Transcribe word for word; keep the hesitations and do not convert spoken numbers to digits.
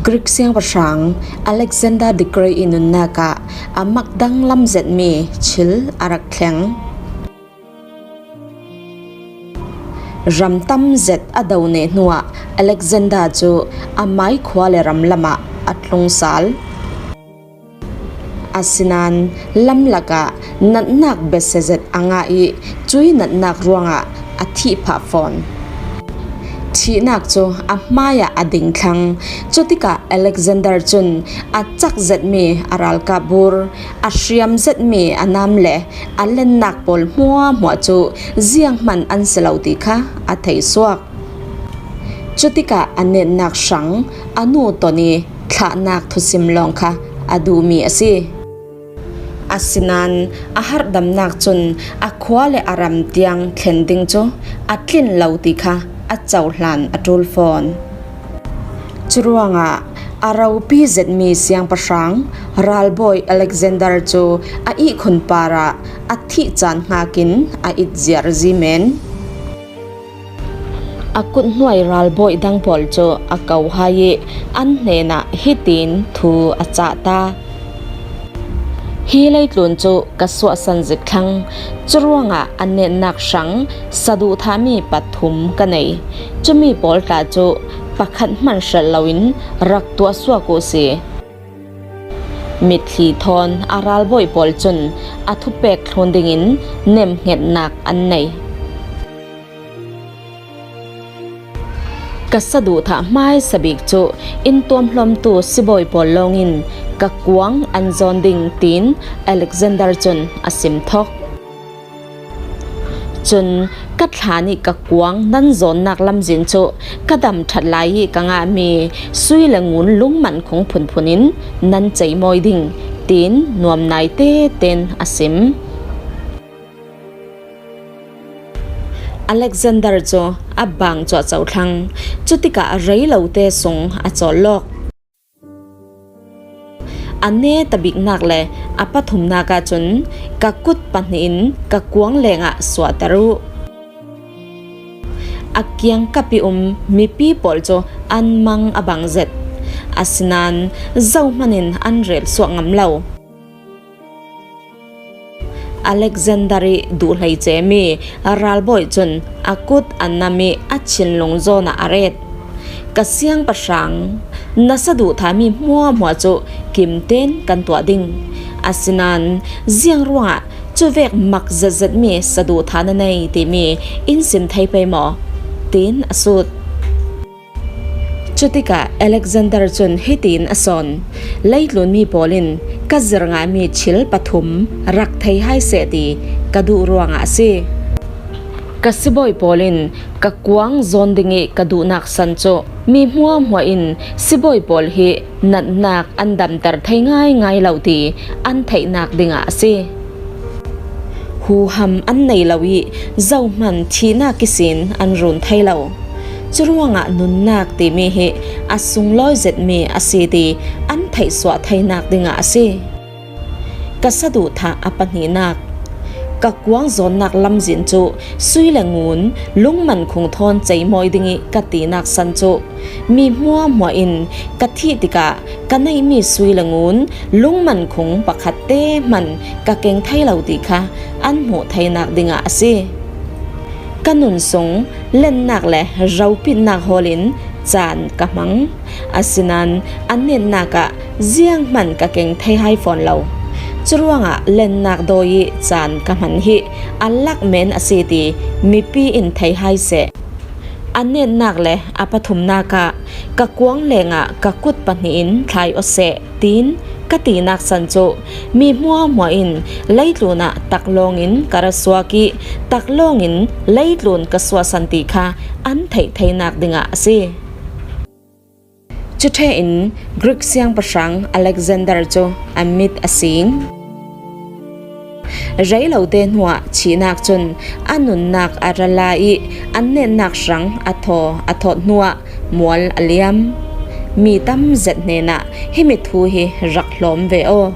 Greek siangpahrang Alexander the Great i nunnak ah a mak danglam zetmi thil a rak thleng. Ram tam zet a do neh hnuah Alexander cu a mai khua le ram lamah a tlung sal. Asinain lamlak ah natnak besia zet a ngah i cuih natnak ruangah a thih phah fawn. Thihnak cu a hmaiah a ding thlang. Cutikah Alexander cun a cak zetmi a ralkap bur, a hriam zetmi a nam le a lennak pawl hmuahhmuah cu zianghman an si lo ti kha a theihsuak. Cutikah a netnak hrang a nu ton i thlahnak thusim lawng kha a duhmi a si. Asinain a harhdamnak cun a khua le a ram tiang thlen ding cu a tlin lo ti kha a cohlan a ṭul fawn. Curuangah a ropi zetmi siangpahrang ralbawi Alexander cu a ihkhun parah a thih caan hngak in a it ziarzi men. A kut hnuai ralbawi dang pawl cu a ko hai i an hnenah hitin thu a cah ta, "Hi leitlun cu ka suahsan zik thlang, curuangah a netnak hrang saduhthahmi pathum ka nei. Cumi pawl tla cu pakhat hman hrelh loin rak tuahsuak u si." Mitthli thawn a ralbawi pawl cun a thupek thlun dingin nemhngetnak an nei. "Ka saduhthah hmaisa bik cu inntuamhlawmtu sibawi pawl lawngin ka kuang an zawn ding," tiin Alexander cun a sim thawk. Cun, "Ka thlan i ka kuang nan zawnnak lamzin cu ka dam ṭhat lai i ka ngahmi sui le ngun lungman khung phunphun in nan ceimawi ding," tiin nuam naite ten a sim. Alexander cu a bang cuahco thlang, cutikah a rei lote sung a cawllawk. A neta biknak le a pathumnak ahcun, "Ka kut pahnih in ka kuang lengah suahter u. A kiangkap i um mipi pawl cu an mang a bang zet. Asinain zohman in an rel suak ngam lo." Alexander i duh hleice mi ralbawi cun a kut a nam i a thinlung zawn ah a ret. "Ka siangpahrang, na saduhthahmi hmuahhmuah cu kimten kan tuah ding. Asinain ziang ruangah cuvek mak zetzetmi saduhthah na nei timi in sim thei pei maw?" tiin a sut. Cutikah Alexander cun hitiin a sawn, "Leitlun mi pawl in ka zir ngahmi thil pathum rak thei hai seh ti ka duh ruangah a si. Ka sibawi pawl in ka kuang zawn ding i ka duhnak san cu mi hmuahhmuah in sibawi pawl hi natnak an damter thei ngaingai lo ti an theihnak dingah a si. Huham an nei lo i zohman thihnak ihsin an run thei lo. Curuangah nunnak timi hi a sunglawi zetmi a si ti an theihsuah theinak dingah a si." Ka saduhthah a pahnihnak. Ka kuang zawnnak lamzin cu sui le ngun, lungman khung thawn ceimawi ding i ka tinak san cu mi hmuahhmuah in ka thih tikah ka neihmi sui le ngun, lungman khung pakhat te hman ka keng thei lo ti kha an hmuh theinak dingah a si. Ka nun sung lennak le ropitnak hawl in caan ka hmang. Asinain a netnak ah zianghman ka keng thei hai fawn lo. Curuangah lennak dawi i caan ka hman hi a lak men a si ti mipi in thei hai seh. A netnak le a pathumnak ah, "Ka kuang lengah ka kut pahnih in thlai aw seh," tiin ka tinak san cu mi hmuahhmuah in leitlun ah taklawng in ka ra suak i taklawng in leitlun ka suahsan ti kha an theih theinak dingah a si. Cuṭhein Greek siangpahrang Alexander cu a mit a sing. Rei lote hnuah thihnak cun a nunnak a ra la i a netnak hrang a thaw a thawt hnuah mual a liam. Mi tam zet hnenah himi thu hi rak hlawm ve aw.